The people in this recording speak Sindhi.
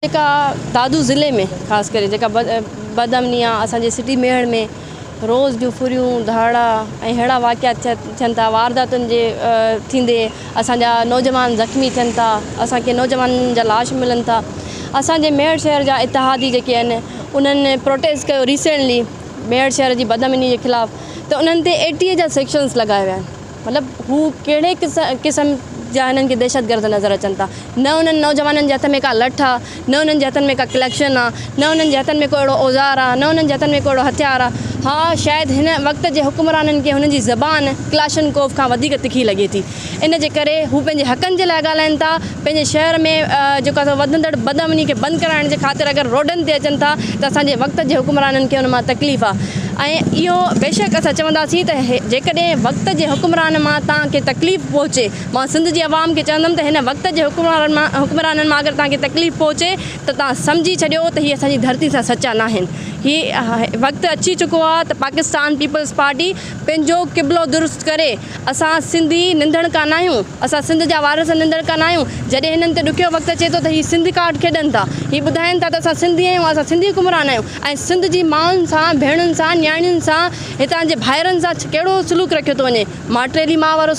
جيڪا دادو ضلعي ۾ خاص ڪري جيڪا بدامني آ اسان جي سٽي ميهڙ ۾ روز جون ڦريون ڌاڙا ۽ اهڙا واقعا ٿين ٿا وارداتن جي ٿيندي اسان جا نوجوان زخمي ٿين ٿا اسان کي نوجوانن جا لاش ملن ٿا اسان جي ميهڙ شهر جا اتحادي جيڪي آهن انهن پروٽيسٽ ڪيو ريسينٽلي ميهڙ شهر جي بدامني جي خلاف ته انهن تي اي ٽي اي جا سيڪشنز لڳايا ويا آهن مطلب هو ڪهڙي قسم جا هنن کي دهشتگرد نظر اچن ٿا. نه انهن نوجوانن جي هٿ ۾ ڪا لٺ آ، نه انهن جي هٿن ۾ ڪا ڪليڪشن آ، نه انهن جي هٿن ۾ ڪو اهڙو اوزار آ، نه انهن جي هٿن ۾ ڪو اهڙو هٿيار آ. ها شايد هن وقت جي حڪمرانن کي هنن جي زبان ڪلاشنڪوف کان وڌيڪ تکي لڳي ٿي. ان جي ڪري هو پنهنجي حقن جي لاء ڳالهائين ٿا، پنهنجي شهر ۾ جيڪو آ سو وڌندڙ بدامني کي بند ڪرائڻ جي خاطر اگر روڊن تي اچن ٿا ته اسان جي وقت جي حڪمرانن کي ان مان تڪليف آ. ۽ اهو بيشڪ اسان چونداسين ته جيڪڏهن وقت جي حڪمران مان توهان کي تڪليف پهچي، مان سنڌ جي عوام کي چوندم ته هن وقت جي حڪمرانن مان حڪمرانن مان اگر توهان کي تڪليف پهچي ته توهان سمجهي ڇڏيو ته هي اسان جي ڌرتي سان سچا ناهن. هي وقت اچي چڪو آهي ته پاڪستان پيپلز پارٽي پنهنجو قبلو درست ڪري. اسان سنڌي ننڌڻڪا ناهيون، اسان سنڌ جا وارث ننڌڻڪا ناهيون، جڏهن هنن تي ڏکيو وقت اچي ٿو ته هي سنڌ ڪارڊ کيڏن ٿا، هي ٻڌائين ٿا ته اسان سنڌي آهيون، اسان سنڌي حڪمران آهيون ۽ سنڌ جي مائن سان، ڀيڻن سان، نياڻين سان، هتان جي ڀائرن سان ڪهڙو سلوڪ رکيو ٿو وڃي، ماٽيلي ماء وارو سلوڪ.